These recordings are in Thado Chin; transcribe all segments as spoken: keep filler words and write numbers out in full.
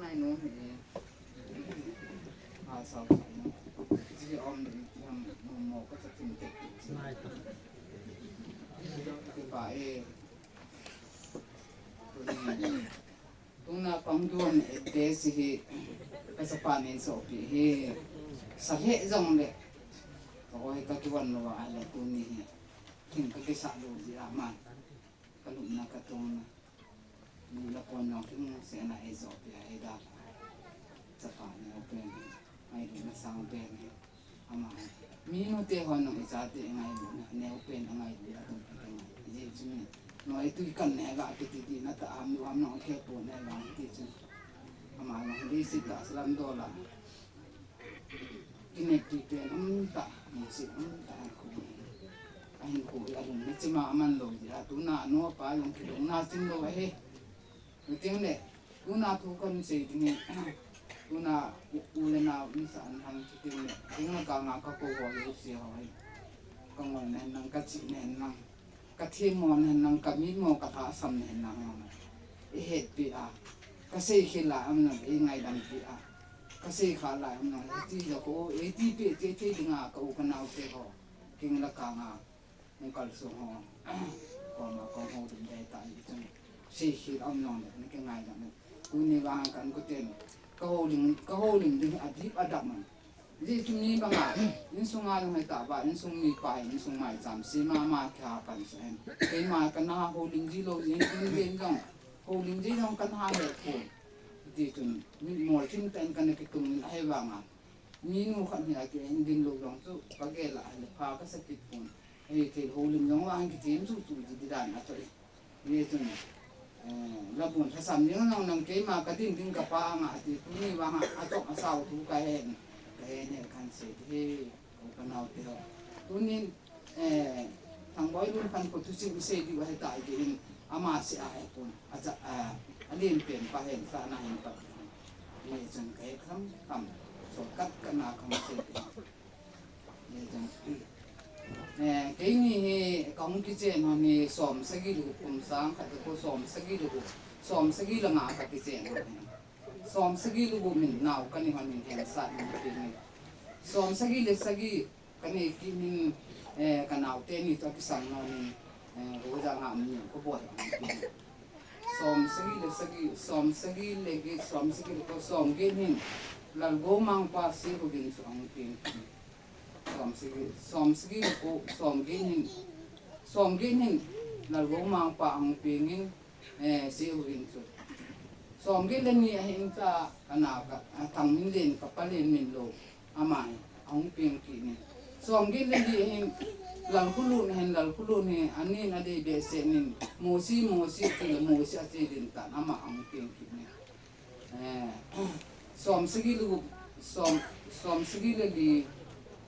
Nai nu hi. A sao sao nu. Ji om ni ham nu mo ka sa tin te. Nai ta. Kipa e. Tuni. Tuna pang duan e te si hi. Ka sa pa ni so pi hi. Sa he jong le. Ka oi ka duan lo a le tuni hi. King ka kisa lo ji a man. Ka lupna ka tongna. Ni la pon jong king se na e so pi a e da. Chapa neo pen. Ngailutna sang pen. Ama. Minu te hon jong i chate ngailutna neo pen ngailutna tum pen. Ji chumi. Noi tui kan ne ga kiti di na ta am lu am jong ke po ne ga ti chu. Ama jong di si ta salam dola. Kineppi pen um ta, musit um ta, ahin khu. Ahin khu hi alung na chima aman lo jia, tuna anu apa jong kilungna chim lo ahi. Miting le, tuna thu kan sei ding hi. Tuna u, u le nao um sa an hang kiting le. Ting le ka nga ka ko ho le u si ho hi. Ka ngol nen nang, ka chi nen nang. Ka themmo nen nang, ka mitmo, ka lhasam nen nang. I hetpi a. Ka sei khel a am nang, i ngaidampi a. Ka sei kha lai am nang, ti ja ko, e ti pe, te te dinga, ka u ka nao te ho. King la ka nga. Hung kal sung ho. Ko ma ko ho dum dai ta i chung. Sei khel am nang, ni ka ngaidam. Tuni vang kan ko ten. Ka holding, ka holding ding a dip a dap man. Ji tuni banga, insung a jong hei ta ba, insung mipa hi, insung maicham, si mama kia kan sa hen. Keima ka na holding ji lo, ji tuni ven jong, holding ji jong ka na he ko. Ji tun, mi mol thin ten ka na kitung in ahi vanga. Minu khat hi a ke hin din lo jong chu, ka gel a le pha ka sa kit pon. Hei thil holding jong vang kitim chu chu ji di dan a choi. Ye chun, eh, labun lhasam ding nang nang keima ka din ding ka pa nga ati tuni vang a, a chok a sao thu ka hen, ka hen he kan sei di he, ko ka nao te ho. Tunin, eh, Thangboi Lun khan ko thu ching sei di va he ta di in, ama se a he pon, a cha, a, a len pen pa hen sa na hen pa. Ye chun ka he kham kham, so kat ka na kham sei di. Eh, keini hi kahung kichen hon hi som sagi le gup kum sang khat ko som sagi le gup, som sagi le nga ka kichen hon hi. Som sagi le gup min nao kani hon hin hensat min pi ni. Som sagi le sagi kani kit min, eh, ka nao teni toh kisang hon hin, eh, roja nga min ko boi hon pi ni. Som sagi le sagi, som sagi le get, som sagi le ko, som get hin Lalgou Mangpa Sehugin chu ahung peng kit. Som sagi, som sagi le ko, som get hin, som get hin Lalgou Mangpa ahung peng in, eh, Sehugin chu. Som get le ni ahin cha, ana ka, a Thangminlen ka palen min lo. Ama hi, ahung peng kit ni. Som get le li hin, Lalkhulun hin, Lalkhulun hi, anin adei behseh nin, Mosi, Mosi, ti le Mosi ache din tan, ama ahung peng kit ni. Eh, som sagi le gup, som, som sagi le li,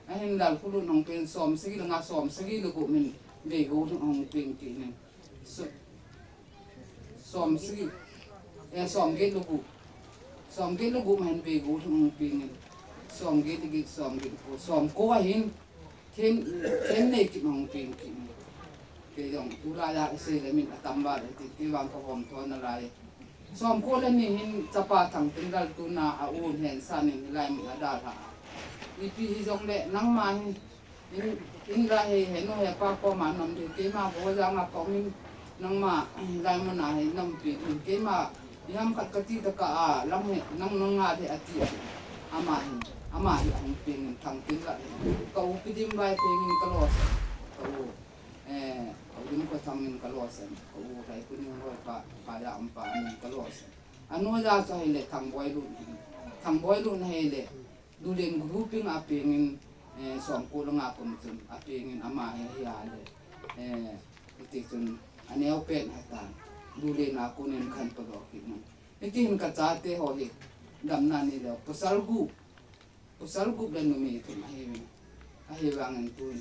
ahin Lalkhulun ahung peng, som sagi le nga, som sagi le gup min, Beigou ahung peng kit ni. So, Som sagi, eh, som get le gup. Som get le gup ma hin Beigou hung peng in. Som get le get, som get le ko. Som ko ahin. Them, them nei kit ma hung peng kit in. Kei jong tulai a isei le min atam ba le ti, ti vang ka hom tho nalai. Som ko le ni hin chapa Thangtinlal tuna a u hin hensat nin hilai min adalha. Ipi hijongle nangma hin In, in lai hi, henu hepa koma nom ding, keima Bogojang a kong in, nangma, lai mun a hi nom pi ding, keima, iham khat kati taka a, lang hi, nang, nang nga de ati a, ama hi, ama hi ahung peng in Thangtinlal hi. Ka u Pidim Vaipheng in ka lo sa, ka u, eh, ka u Dim Khothang in ka lo sa, ka u Laikhuning Roipa, pa ya um pa in ka lo sa. Anoija chu ahile Thangboi Lun hi, Thangboi Lun ahile, Lulen group in a peng in, eh, som ko le nga kum chun a peng in ama hi hi a le, eh, hiti chun a neo pen ha ta, Lulen a kun in khan pa doh kit nung. Hiti hin ka chate ho hi, damna ni le, pasal gup, pasal gup le numei thum ahi uvin, ahi vang in tun,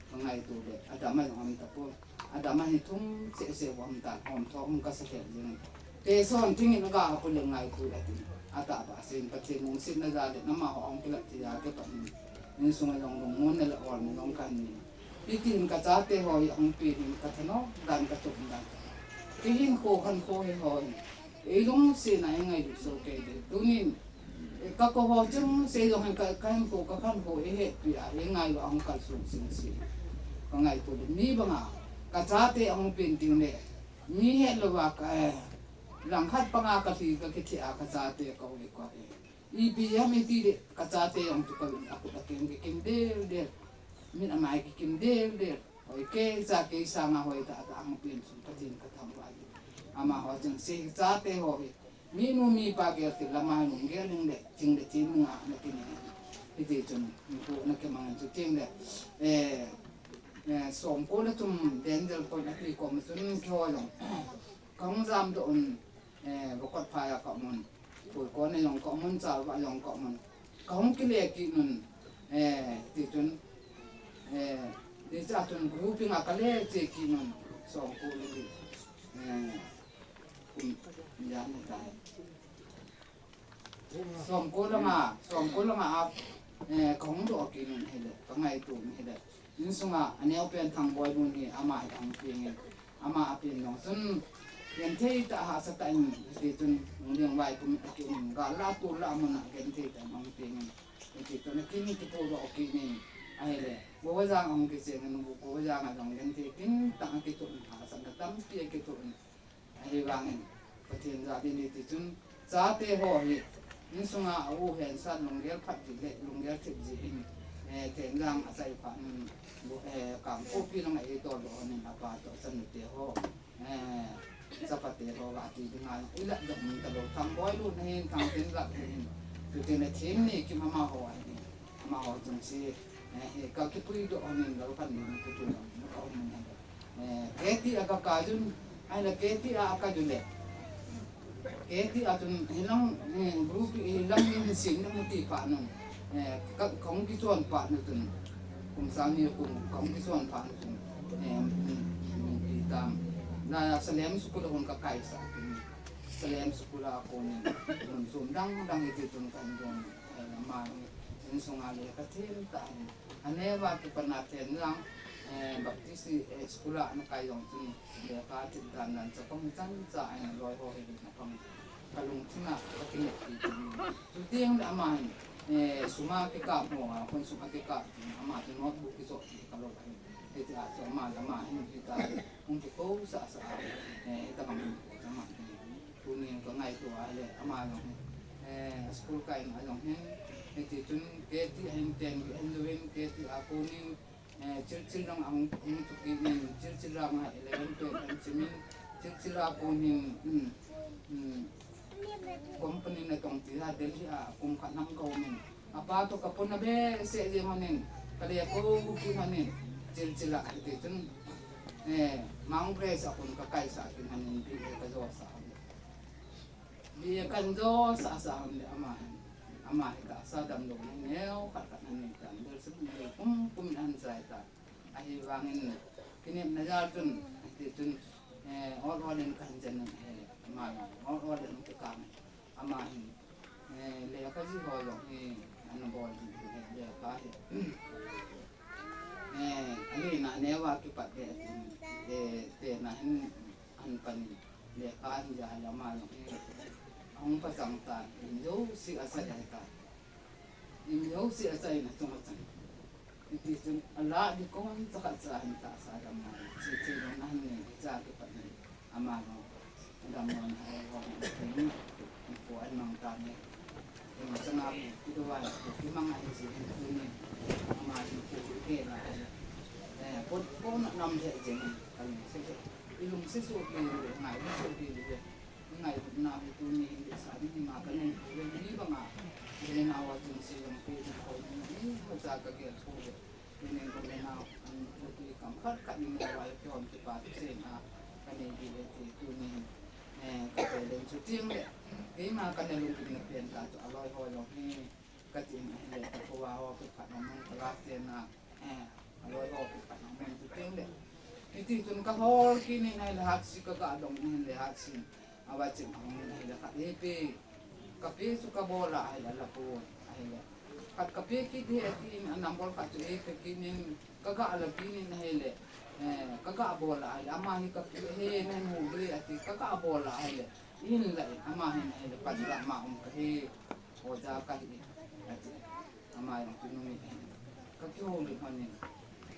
ka ngaito le, a dam a jong um ta pon. A dam a hi thum seh seh um ta, um tho um ka sa khe jing. Te son thing in ga a pu le ngai pu a tin. A ta ba sin Pathen lungsetna ja le nama ho ong kilap ti ja ke pa in. Insung a jong lungmon na le ol na jong kan ni. Hiti hin ka chate ho hi ong pi hin ka thanop dan ka tup dan. Kei hin kho khan kho hi ho hin. Ei lungsetna ei ngailut soh kei ding. Tunin, eh, ka ko ho cheng sei jong hin ka, ka hinkho, ka khankho ei hetpi a, ei ngailut a hung kalsong sing si. Ka ngaito ding mi banga, ka chate ahung pen ding le, mi het louva ka, eh, langkhat panga ka thi, ka kithi a ka chate ka ui ka, eh. Ipi ham iti le, ka chate jong chu ka ui a khut a keng kikim del del. Min amai kikim del del. Hoi kei cha kei sanga hoi tah tah hung pen sung Pathen ka thangvah e. Amaho cheng sei chate ho hi. Minu mipa gel thil lama lunggel ding le, ching le chin nunga na kine. Hiti chun, mipu na kimang chu ching le. Eh, eh, somko le thum danger point api kom chun kihoi jong. Ka hung jamdoh un, eh, Bokot phai a ka um un. Pui kon a jong ka um un, Chalva jong ka um un. Ka hung kile kit un, eh, ti chun, eh, ti cha chun grouping a ka le che kit un, somko le li. Eh, kum, ya ni ta. Somko langa, somko langa a, eh, ka hung doh kit un hile, ka ngaito un hile. Insunga, aneopen Thangboi nu hi ama hi ahung peng in. Ama apen jong chun, genthei tah hahsa tah in, hiti chun, lungding vai kum in akit in, gal la tol la mun a genthei tah in ahung peng in. Hiti chun, akin kipodoh kit in, ahile, Bogajang ahung kicheng in, Bogajang a jong genthei kin tah in akitoh in, hahsatna tampi akitoh in. Ahivangin, Pathen jal in hiti chun, chate ho hi, insunga a u hensat lunggel phat ji le, lunggel thip ji hin, eh, Thenjang achai phat un, bu-, eh, Kangpokpi langa eitol doh un apa toh chanute ho, eh, chapate ho ga ti dinga, ilah doh mun talou, Thangboi lut na hin, Thangtin lat hin, tutin le thim ni kim amaho ahin, amaho chun si, eh, hi ka kipui doh un, lou khan ni kipui doh un, ka um un. Eh, K T a ka kajun, ahile K T a kajun le. K T a chun hilang, eh, group hilang in sin lang ti pa nun. Eh, ka, kong kichon pa nun chun. Kum sang ni kum, kong kichon pa nun chun. Eh, mm, mm, ti tam. Na Salem school a kon ka kai sa. Salem school a kon. Mun sum dang dang iti chun ka indon. Eh, ma insunga le ka thim ta. Aneo a kipat na Thenjang, eh, Baptist, eh, school a ana kai jong chun, lekha thip dan dan chapang chan cha ahin aloi ho hi na pang. Ka lungthim a ka kineppi ti. Chuteng le ama hin, eh, sum a kikap mo, a khun sum a kikap ti, ama chu notebook kichoh ti ka lou ahi. Hiti a chu ama le ama hin hita, hung kikou sah sah a, eh, hita bang hin, ama hin. Tunin ka ngaito a le, ama jong hin, eh, school kai na jong hin, hiti chun K T a hin ten, ahin join K T a konin, eh, Chilchil lang ahung, hung chu kit in, Chilchil lang a eleven, twelve ahin sim in, Chilchil a konin, um, um, company natong ti a Delhi a kum khat nam ka um in, apa toh ka pon a behseh jeng lhonin, ka le kou kit lhonin, Chilchil a hiti chun, eh, Mount Grace a kon ka kaisah kit lhonin, B A ka josah lhonin. B A kan josah sah lhon le ama hin, ama hi tahsa damlou neo khat khat ahin nei tan, vel sum nei kum kum in ahin chai tan. Ahivangin kinepna jal chun, hiti chun, eh, ol ol in kahin chen in ahile, ama jong ol ol in kikang, ama hin, eh, lekha ji ho jong hi ana bol ji hi, lekha hi. Eh, alena neo a kipat le, eh, tena hin ahin pan in, lekha ahin ja le ama jong hi ahung pachang tan, in jouse asah ahitai. In jouse asah in achung achang. Hiti chun alah ding kon chakhat cha ahin tahsa damna. Chi chi jong ahin nei, hiche a kipat in ama jong damna hai ho hin po ahin mang tan e. Hicheng a pu kidou a pu kimang ahi jeh in tunin ama hin pu hi hena ahi. Eh, pot pon nam lheh jeng in kalungset e. Ilungset soh kei le, ngailutna soh kei le. Ingailutna hi tuni hin lhahsam ding hi ma kanei pouve, mi banga. Ile nao a chun sei jong peh ding koi ni, imacha kagel pouve. Tuni hin ile nao, an, latui kam khat khat ni nao a le kihon kipa thusei na kanei diu ahi ti tuni hin. Eh, ka challenge chu teng le. Keima kana lungkimna pen tah chu aloi ho jong hi katin ahile, ka kho a ho kiphat na mun ka la chen na. Eh, aloi ho kiphat na mun chu teng le. Hiti chun ka hol kit in ahile hatsi ka ga dong in le hatsi. Ava chim hong in ahile khat he pe. Ka pe chu ka bol a ahile la pon ahile. Khat ka pe kit he ati in a number khat chu he pe kit in ka ga la kit in ahile. Eh, ka ga bol a ahile. Ama hi ka pe he na mu de ati ka ga bol a ahile. Hinlah in, ama hin ahile panla ma um kahi, oja kahi, ati. Ama jong chu numei ahin. Kakihoulim lhonin.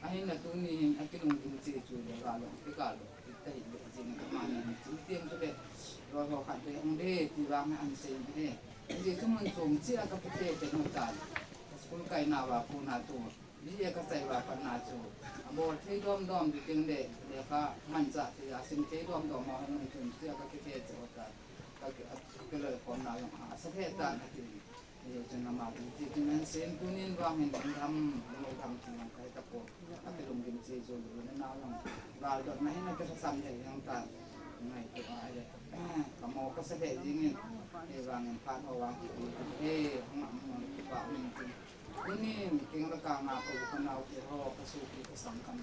Ahinla tuni hin akilunggim cheh chu le, gal jong kigal lou, kit tahih beh jeng in, ama hin chun tiang chu le, loi ho khat le hung de, ti vang ahin sei in ahi. Ajeh chu mun chom cheh a kakithe chen u tan. School kaina uva kona chu, B A kasei uva patna chu, abol thei domdom ding le, lekha manchah thei a sim thei domdom ho hin mun chom cheh a kakithe cheh u tan. Ka, ka, ka loikhomna jong ahahsa lheh tan ati. Hijeh chun ama ding ti chun ahin sei in, tunin vang hin hung dam, hung dam ti jong kahe tapon. Akilunggim cheh jou lou le, nao jong galdotna hin akilhasam lheh jeng tan. Ngaito ahile, kamo kasa lheh jeng in, hivangin phat ho vang kiti, he, hung am jong le kipah in tin. Tunin keng le kang a kou kanaote ho, kasopi kasanggam,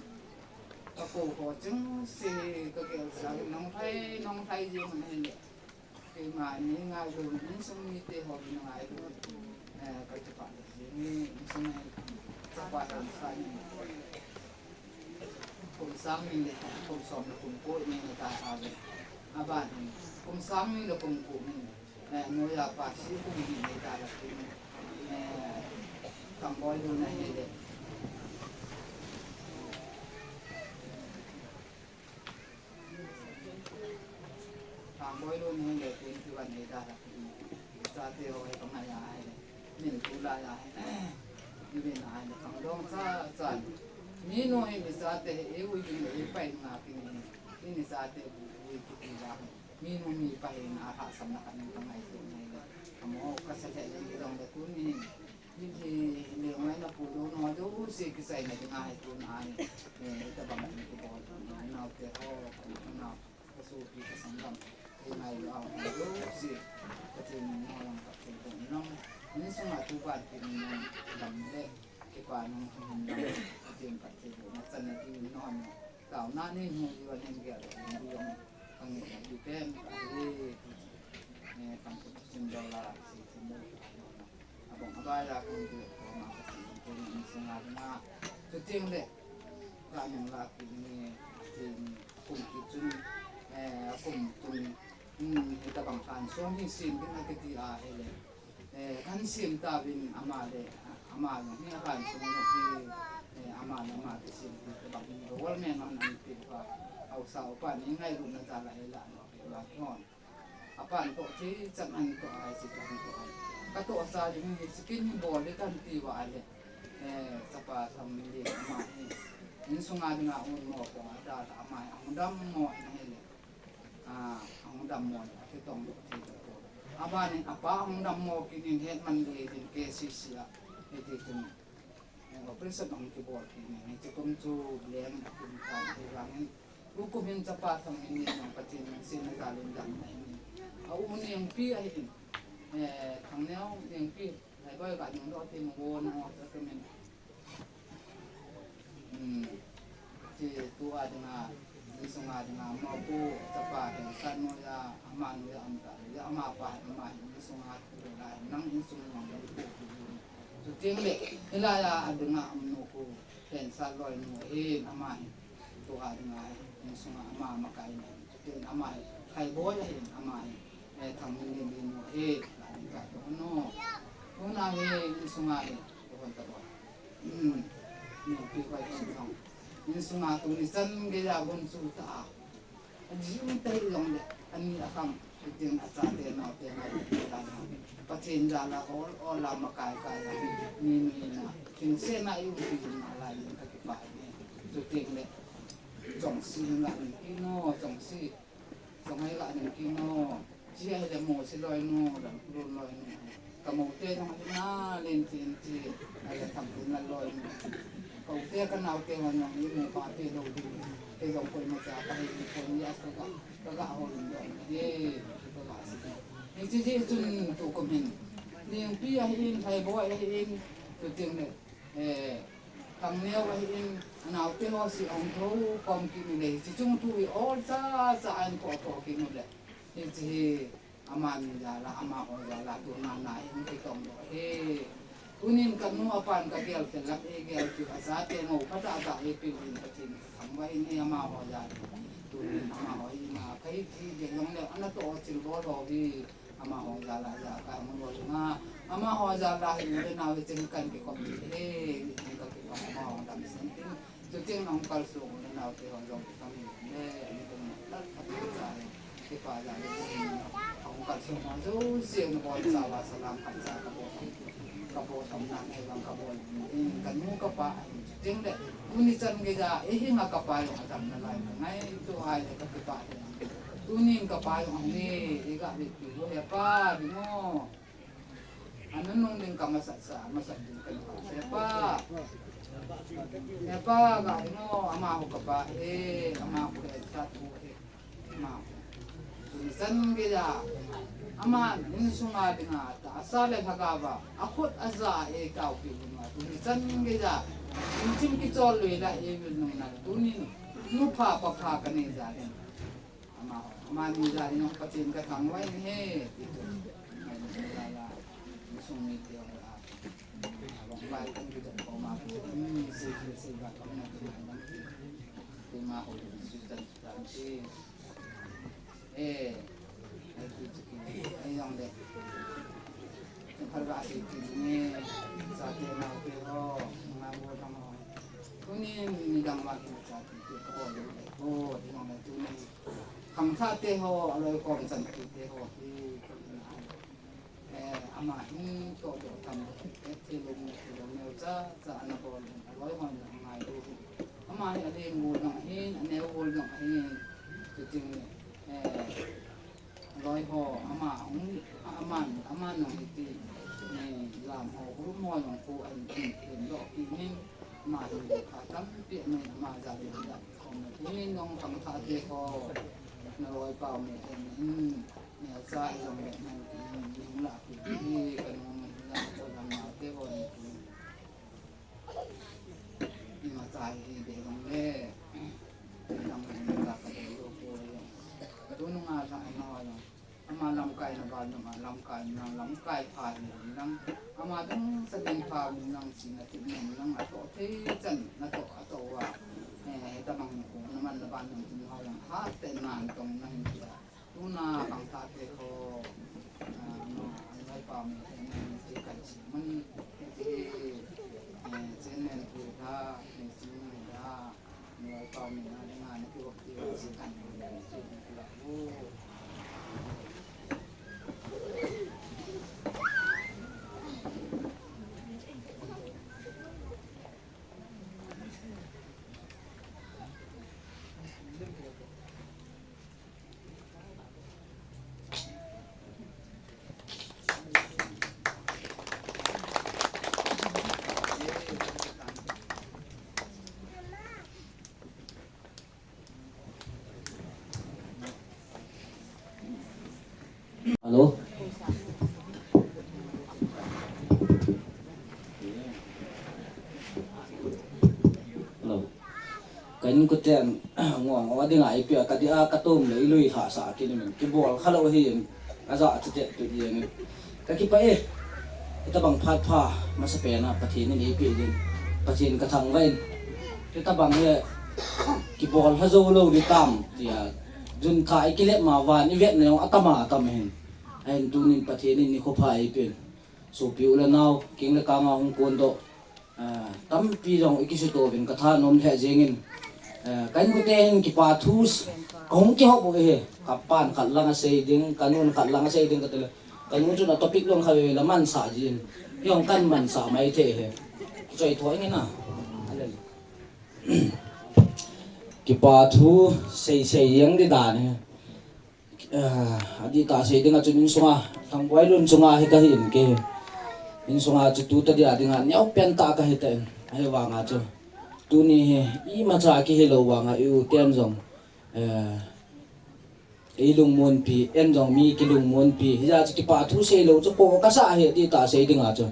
kakou ho chengse kagel sa, nong lhai, nong lhai jeng in ahile. Keima nei ngailou, insung mite ho nei ngailou. Eh, kakipah lheh jeng e, insung hi chapa hensa in, kum sang ni le kum som le kum ko nei na ta a ve. Aban hin kum sang ni le kum ko nei, eh, noiya pa si kum ni nei ta la tin, eh, Thangboi lun ahile, Thangboi lun ahile twenty one nei ta la tin, ichate ho hi kangai a ahile, min tulai a hi, iven ahile khangdong chacha in, minu hin ichate hi eiui ding le eipai nga kini hi, in ichate bu ui kiti la hi, minu mipa hina alhahsamna khat in kangaito in ahile, kamo kasa lheh jeng in, hijongle tuni hin Hile, hile ngaina pu lou no jouse kichaina dinga hi tuna hi, eh, hitabang in kibol, naote ho, ka u ka nao, kasopi kasanggam, keingailou ho jouse, Pathen in nangho jong phatthei boh in lang, insunga tuban kit in lang, dam le kipa nahung hung hen lang, Pathen phatthei bohna channa dingin nangho jong taona neimu diuva neigel diu jong kangai pen kahi, eh, kahin thusim lou la, sei them lou kahi. Abang abang a kong ti, kong a kati, kong insunga dinga. Chuteng le, kanung la kini, kini, akum kit chun, eh, akum chun, hmm, hitabang khansong hi sem ding akiti ahile. Eh, kahin sem tauvin ama le, ama jong hi akhansong jong hi, eh, ama le ama kisem ti tabang hi government hon ahin peh uva, haosa upa in eingailutna jal a eila, la kihon. Apan toh thei chan ahin toh a, hiche chu ahin toh a. Katoh cha ding hiche kin hi bol le kahin ti uva ahile. Eh, chapa Thangminlen ama hi insunga dinga um mo ko a, adalha ama hi ahung dammo in ahile. Ah, ahung dammo in akitongdoh thei tapon. Abanin apa ahung dammo kit in hetman le din K C C a. Hiti chun, eh, operation ahung kibol kit in, hiche kum chu leng akum tan ahivangin, tukum hin chapa Thangminlen jong Pathen lungsetna jal in damna ahin. A u Nengpi ahin. Eh, Thangneo Nengpi, Lhaiboi ga nungdoh teng vo nang o ta tumin. Hmm. Hiche tua dinga, insunga dinga, amapu chapa hi, sa noiya, ama noiya um ta, ya amapa hi, ama hi, insunga tu la, nang insung nang le pu tu. Chuteng le, hilaiya adinga um nu khu, Khensat loinu ahin, ama hi, tua dinga hi, insunga ama makai na hi. Chuteng ama hi, Lhaiboi ahin, ama hi, eh, Thangminlen linu ahi, la ding katoh no. Tuna hi, insunga hi, tohon tabang. Hmm. Nengpi hoi hon jong, insunga tuni chan geiya gunchu ta a. Ajing tahih jongle, ani akhang, chuteng achate naote ngai, Pathen jal a ol ol a makai kai a, ni ni na, thingse na i umpi jing nalai in kakipah e. Chuteng le, Chongsi hin la nung kit no, Chongsi. Chonghai la nung kit no. Chi ahile Mosi loinu, Lamlun loinu. Ka moute jong adinga, Lentheng chi, ahile Thangtinlal loinu. Ka ute ka naote hon jong imu pah peh lou diu. Kei jong koima cha kahi pon, ya kaga, kaga houlim doh ahi, kaga sei. Hiche jeh chun tukum hin, Nengpi ahin, Lhaiboi ahin, chuteng le, eh, Thangneo ahin, anaote ho si ahung thou khom kit uleh, hiche chung thu hi ol cha cha ahin phoh phoh kit uleh, hiche hi amani jal a, amaho jal a, tuna na hi hung kitongdoh ahi. Tunin kanu apan kagel khel lap e, gel kit achate ngou phatah tah e, peh in Pathen kathangvah in ahi amaho jal a. Tunin amaho hi ima kahi ti ding jongle, ana toh chilbol ho hi amaho jal a ja kahung bol ding a, amaho jal a hi u le nao hi cheng kan kikhop ding hi, hi ka kipah amaho damsel ding. Chuteng le hung kalsong u le nao te ho jong kipah le, ani dong na lal phat cha hi, kipa jal le, hung kalsong ho jouse nabol cha uva salam khat cha kabol. Kabol thei nan ahi vang kabol in, kanu kapa ahi. Chuteng le, tuni chan geiya, eihinga kapa jong adam nalai, kangaito hai le kakipah e. Tunin kapa jong ahung e, eiga vepi u hepa, ding o. Anunung ding kamasat sa, masat ding kanu kapa. Hepa. Hepa, ga ding o, amaho kapa e, amaho le sat u e. Ama, tuni chan geiya, aman insunga dinga, tahsa le lhagao a, akhut aja eitaopi dinga, tuni chan geiya, inchim kichol lui la eivil nung na, tunin, nupha papha kanei jal in. Ama, amani jal in Pathen kathangvah in ahi, ti chu. Insung mite ho la, abang bai kan kichol ko ma, hmm, sei, sei, sei, ba, kan na, kan na, kan na, ti ma ho, sei, sei, sei, sei. Eh, ai ti chu ki, ai jong le. Kin phal ba ti ti ni, chate naote ho, nga bo dang ho. Tunin nidang ma kin chate te ho le, ho, ti jong le tunin. Khangthah te ho, aloi kom chan te ho, hi, Eh, ama hin toh doh tam, eh, thilung, thilung neo cha, cha ana bol hin, aloi hon jong angai u hin. Ama hi aleng u jong ahin, aneo u jong ahin. Chuteng le, eh, aloi ho, ama hung, aman, aman jong hiti, eh, lam ho, group ho jong khu ahin, ahin, ahin doh kit in, ama hin pha tampi ahin, ama jal in jal. Tunin jong khangthah te ho, naloi pao me te hin, neocha hijongle nang, nang la pi hi, kanu la ko lang ma te ho ni. Ima cha hi de jongle, nang la ka de lo ko le. Tunung a sa na ho jong. Ama lamkai na ban jong a lamkai na lamkai pha hi nang. Ama dang sa ding pha nang si na ti nang nang atoh thei chan na toh atoh uva. Eh, tabang ko na man na ban jong tin ho jong ha te na tong na hin tia. Tuna khangthah te ho. Ah, no, an lai pa me te na ti kai si man ti, eh, chen nen pu da, ne si na da. Hello. Hello. Ka inkoten ngong o dinga ipi a ka dia ka tom le i lui hahsa kit in kibol kha lou hi in. Aja chu te tu jeng in. Ka kipah e. Hitabang phat pha masapen a Pathen in eipeh ding. Pathen ka thangvah in. Hitabang hi kibol lha jou lou ding tam tia. Jun kha i kilep ma van i vet na jong atam atam hin. Ahin tunin Pathen in nikho pha eipeh in. Sopi u le nao, keng le kang a hung kondoh. Ah, tampi jong i kisuto uvin ka thanom lheh jeng in. Ah, ka inkote hin kipa thu s-, ka hung kihop u ahi. Ka pan khat lang asei ding, ka nun khat lang asei ding ka ti le. Ka nu chun a topic jong kha veve la mansah jin. Kei jong kan mansah mai thei ahi. Kichoi tho ing in a. Kipa thu sei sei jeng ding dan ahi. Ah, adih tah sei ding a chun insunga, Thangboilun chunga hi ka hi in kei. Insunga chu tu ta dia dinga neo pen tah ka hi ta in. Ahi vanga chu. Tuni hi, imacha kihi lou vanga i u ten jong. Eh, i lungmonpi, en jong mi kilungmonpi. Hijeh a chu kipa thu sei lou chu ko ka sa hi adih tah sei dinga chu.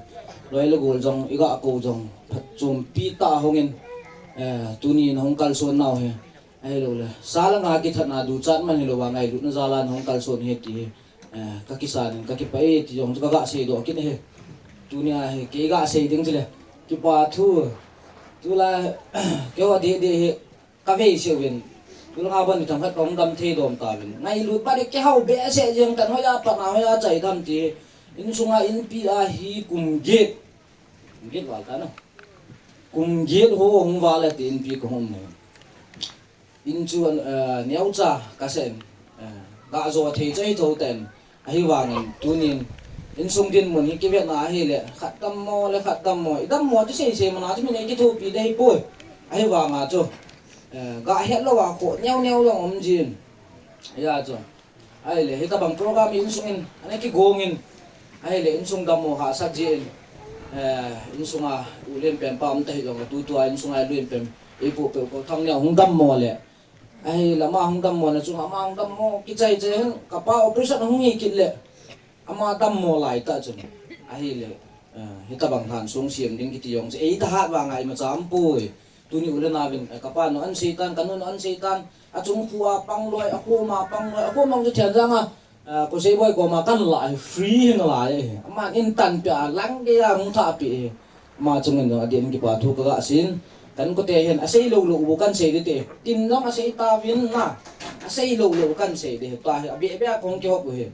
Loi le gol jong, i ga ko jong. Phatchompi tah hung in. Eh, tuni in hung kalson nau hi. Ahilou le, sa langa kithatna duchat man hilou a ngailutna jal a nahung kalson hi ti hi, eh, ka kisan in ka kipah e ti jong chu ka ga seidoh kit ahi. Tunia hi kei ga sei ding chu le, kipa thu, tulai, keiho deh deh hi, ka veisah uvin, Tulanga ban ni thang khat kahung dam thei dom tauvin. Ngailut ba de kihao behseh jeng tan, hoiya pat na, hoiya chai dam ti. Insunga inpi a hi kum get. Kum get val ta na. Kum get ho hung val e ti inpi kahung ne. In chu, eh, neocha kasei in, eh, gajo thei chai tho ten. Ahivangin tunin insung dinmun hi kivetna ahile, khat dammo le khat dammo, i dammo chu seisei mana chu min ei kithopi ding ahipoi. Ahivanga chu, eh, gahet louva kho neo neo jong um jin. Hia chu. Ahile, hitabang program insungin, ana kigongin. Ahile, insung dammo hahsat jin. Eh, insunga u len pen pa um ta hijong, tutua insunga i len pen, i pu pe ko thang neo hung dammo le. Ahile ama hung dammo na chunga, ama hung dammo kichai chai hen, kapa operation ahung hi kit le. Ama dammo lai ta chun. Ahile, eh, hitabang lhan sung siam ding kiti jong chu ei thahat vanga imacha umpoi. Tuni u le nauvin, eh, kapa nu an seitan, kanu nu an seitan. Achung khua pang loi, akhoma pang loi, akhoma chu thian janga, eh, ko sei boi koma kan la, eh, free hin la, eh. Aman in tanpeh a, lang geiya hung thahpeh, eh. Ama chungin jong adin kipa thu kaga seiyin, kan kote hin asei lou lou u kan sei ding te. Tin jong asei tauvin na. Asei lou lou kan sei ding. Tua hi abeh beh a kong kihop u hi.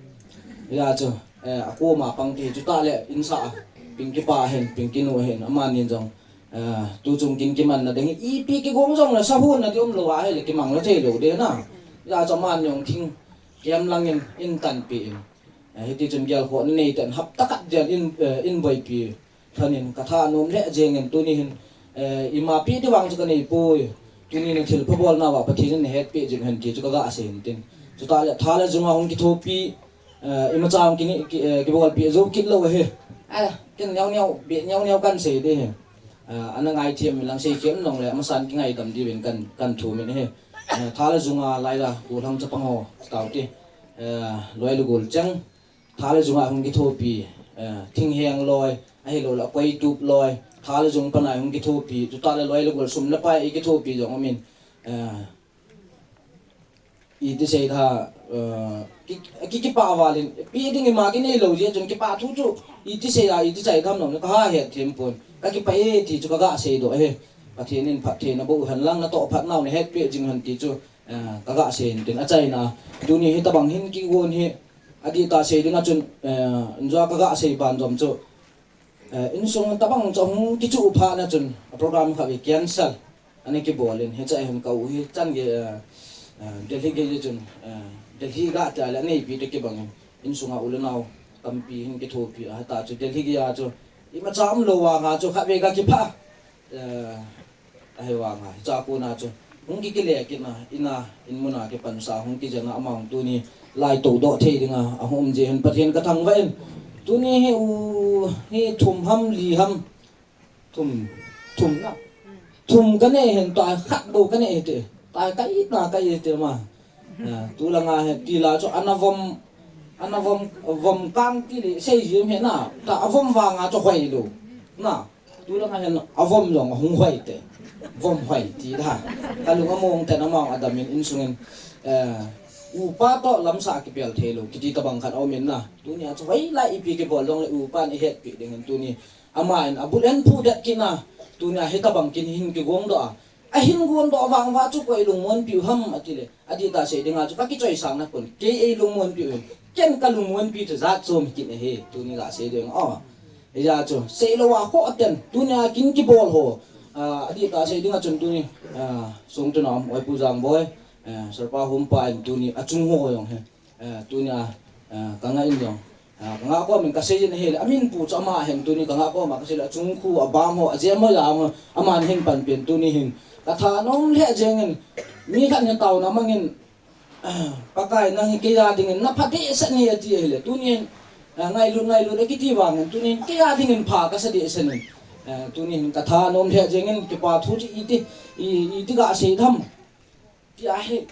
Hia chu, eh, akoma pang ti chu tale insa a. Pinky pa hin, Pinky nu hin, amanin jong, eh, tuchung kin kimanna ding hi. Ipi kigong jong le sahun na ti um lou ahile kimang lou thei lou ding na. Hia chu aman jong thing kem langin in tanpeh in. Eh, hiti chun gel khoh na nei ten hapta khat jen in, eh, in boipi. Thanin ka thanom lheh jengin tuni hin, eh, ima pe ding vang chu ka nei poi. Tuni na thilpha bolna uva Pathen in na hetpeh jing hen ti chu kaga sei hin tin. Chutah le tha le junga hung kithopi, eh, imacha hung kini, ki, eh, kibolpi jou kit lou ahi. Ah, ken neo neo, beh neo neo kan sei ding ahi. Ah, ana ngaithem in lang sei khem nong le, amasan kingaidam diuvin kan, kan thum in ahi. Eh, tha le junga lai la, u lang chapang ho, tao ti. Eh, loi le gol cheng. Tha le junga hung kithopi, eh, thingheng loi, ahilou le koitup loi, tha le jung pana hung kithopi, chutah le loi le gol sum le pai kithopi jong umin, eh, iti sei tha, eh, ki, ki, kipah val in, pe ding ima kinei lou jeh chun kipah thu chu, iti sei a, iti chai tham nom, ka ha het them pon, ka kipah e ti chu kaga seidoh e, Pathen in phattheina boh hen lang natoh phat nau na hetpeh jing hen ti chu, eh, kaga sei hin tin achaina, tuni hitabang hin kigon hi, Adih tah sei dinga chun, eh, injua kaga sei ban jom chu, eh, insung tabang chu hung kichuh phat na chun, a program kha ve cancel. Ana kibol in, hiche hin ka u hi chan gei, eh, eh, Delhi gei chun, eh, Delhi ga tia le neipi te kibang in, insunga u le nao tampi hin kithopi a, tah chu Delhi gei a chu, imacha umlou vanga chu kha ve ga kipah. Eh, ahivanga, hicha kona chu, hung kikile kit na, ina, in muna kipansa, hung kijen a, amahon tuni, lai toudoh thei dinga, ahung um jeh hin Pathen ka thangvah in, tuni hi u, hi thum ham, li ham, thum, thum na, thum ka nei hin, tua khat bou ka nei hite, tua ka it na, ka it hite ma, eh, tulanga hi, tila chu, ana vom, ana vom, vom kang tile, sei jim hi na, ta avom vanga chu hoilou, na, Tulanga hin avom jong ahung hoi te. Vom hoi ti da. Kalung among te namang adam in insung in, eh, upa toh lamsah kibel thei lou. Kiti tabang khat aum in na. Tunia chu hoilai ipi kibol jong le upan ihetpi ding in tuni. Aman abul en phu det kit na. Tunia hitabang kin hin kigong doh a. Ahin gon doh vang uva chu koi lungmonpi u ham atile. Adih tah sei dinga chu ka kichoisang na kon. Kei ei lungmonpi u hin. Ken ka lungmonpi chu jat chom kit ahi. Tuni ga sei ding o. Hijeh chun, seilou a kho aten, tunia kin kibol ho. Ah, adih tah sei dinga chun tuni, ah, sung tuna um, oi Pu Jangboi, eh, Sir Pa Humpa in tuni achung ho jong he. Eh, tunia, ah, ka nga in jong. Ah, ka nga ko min ka sei in he, amin pu chu ama hen tuni ka nga ko ma ka sei le achung khu, abang ho, ajem ho jong, aman hin pan pen tuni hin. Ka thanom lheh jeng in, mi khat hin taona mangin, Pakai, nang hi kei a dingin na pha dehset ahi ati ahile. Tunin, eh, ngailut, ngailut akiti vangin. Tunin, kei a dingin pha kasa dehset in. Eh, tunin, ka thanom lheh jengin, kipa thu chu iti, i, iti ga sei tham. Ti ahi.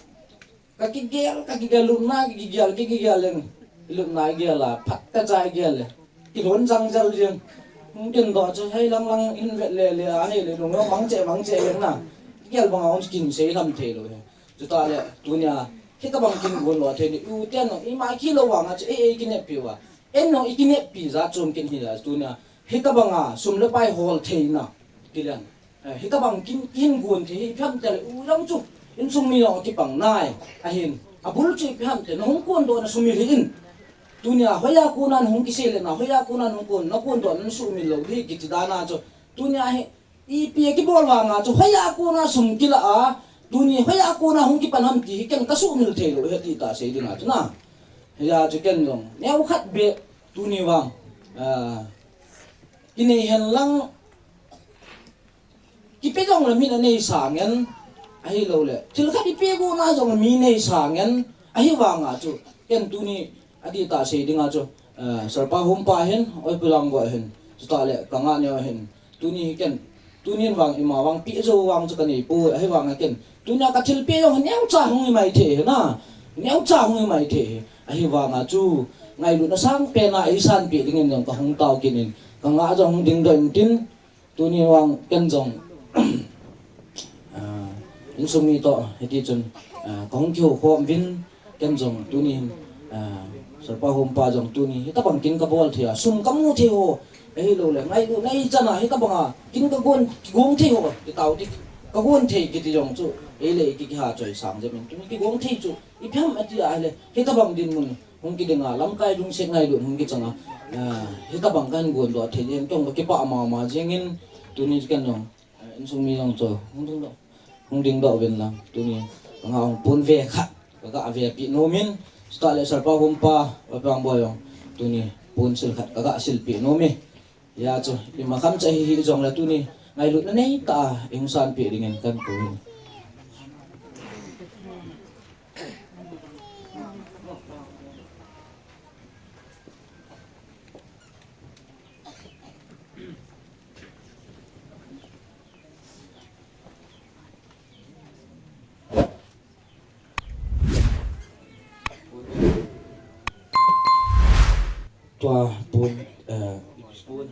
Ka kigel, ka kigel lupna, ka kigel, ka kigel leng. Lupna igel a, phat kacha igel le. Kilhon jang jel jeng. Hung tin doh chu, hei lang lang in vet le le, ahile, nung mang che, mang che leng na. Kigel banga hung kin sei tham thei lou he. Chutah le, tunia, hitabang kin gon lou thei ni, u ten no, ima kilou vanga chu, ei, ei kineppi uva. En no, i kineppi jat chom kin hi a, tunia, hitabanga, sum le pai hol theina, ti leng. Eh, hitabang kin, kin gon thei hi, phiam tel, u jong chu, Insung mi jong akipang nai. Ahin, abul chu ipi ham itile, nahung kondoh na sumil hih in. Tunia hoiya kona nahung kisei le na, hoiya kona nahung kon, nakondoh na sumil lou ding kiti dan a chu. Tunia hi, ipi akibol vanga chu, hoiya kona sum kila a, tuni hoiya kona hung kipan ham ti hi ken kasumil thei lou, hiti ta sei ding a chu na. Hia chu ken jong, neo khat beh, tuni vang, ah, kinei hen lang, kipe jong le min anei sangin, ahilou le. Thil khat ipe go na jong le mi nei sangin, ahivanga chu. Ken tuni adih tah sei dinga chu, eh, Sir Pa Humpa hin, Oi Pu Langboi hin, chutah le ka ngah neo hin. Tuni hi ken, tuni hin vang ima vang pe jo vang chu ka nei poi, ahivanga ken. Tunia ka thil pe jong neocha hung hi mai thei hi na. Neocha hung hi mai thei hi. Ahivanga chu, ngailutna sangpen a eisan pe dingin jong ka hung tao kit in. Ka ngah jong hung dingdoh in tin, tuni vang ken jong, ah, insung mi toh, hiti chun, ah, kahung kihoukhom uvin, ken jong tuni hin, ah, Sir Pa Humpa jong tuni, hitabang kin kabol thei a, sum kamu thei ho, ahilou le, ngailutna ichan a, hitabang a, kin kagon, kigong thei ho, kitao ti, kagon thei kiti jong chu, ei le ei ki, kiha choi sang jep in, tuni kigong thei chu, ipi ham ati a ahile, hitabang dinmun, hung kiding a, lamkai lungset ngailut hung kichang a, ah, hitabang kahin gondoh thei jeng, kei jong kakipah mama jengin, tuni ken jong, ah, insung mi jong chu, hung dingdoh, hung dingdoh uvin lang, tuni, ka ngah hung pon ve khat, ka ga ve pi nom in, chutah le Sir Pa Humpa, Oi Pu Langboi jong, tuni, pon sil khat, ka ga sil pi nom e. Hia chu, ima khamcha hi hi jong le tuni, ngailutna nei tah a, ihung san pe dingin kahin kou in. Tua pon, eh, pon.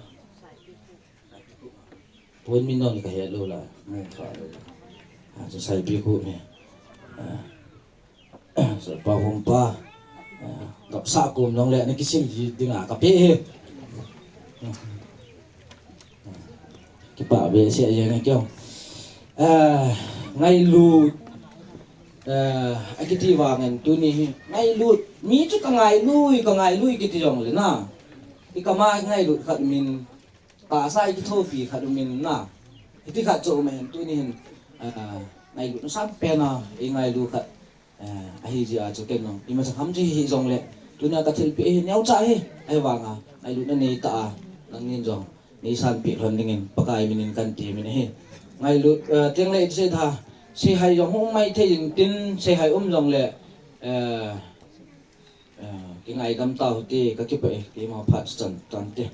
Pon min nong ka he lou la. Mu kha lou la. Ah, chu Saipi khu mi. Ah. Sir Pa Humpa. Ah, kapsa kum nong le na kisil ji dinga ka pe he. Kipah behseh jeng e kei jong. Ah, ngailut. Ah, akiti vangin tuni hi. Ngailut. Mi chu ka ngailui, ka ngailui kiti jong le na. I kama ngailut khat min. Tahsa i kithopi khat um in na. Hiti khat chu um ahin, tuni hin, ah, ngailutna sangpen a, i ngailu khat, ah, ahi jeh a chu ken jong. Ima cha kham chu hi jong le, tunia ka thilpeh hi neocha hi, ahivanga, ngailutna nei tah a, nangnin jong, nei sanpeh lhon dingin, Pakai minin kan ti min ahi. Ngailut, ah, teng le i sei tha, seihai jong hung mai thei in tin, seihai um jong le, ah, Ah, kingaidam tau hite, kakipah e, keima phat chan, chan te.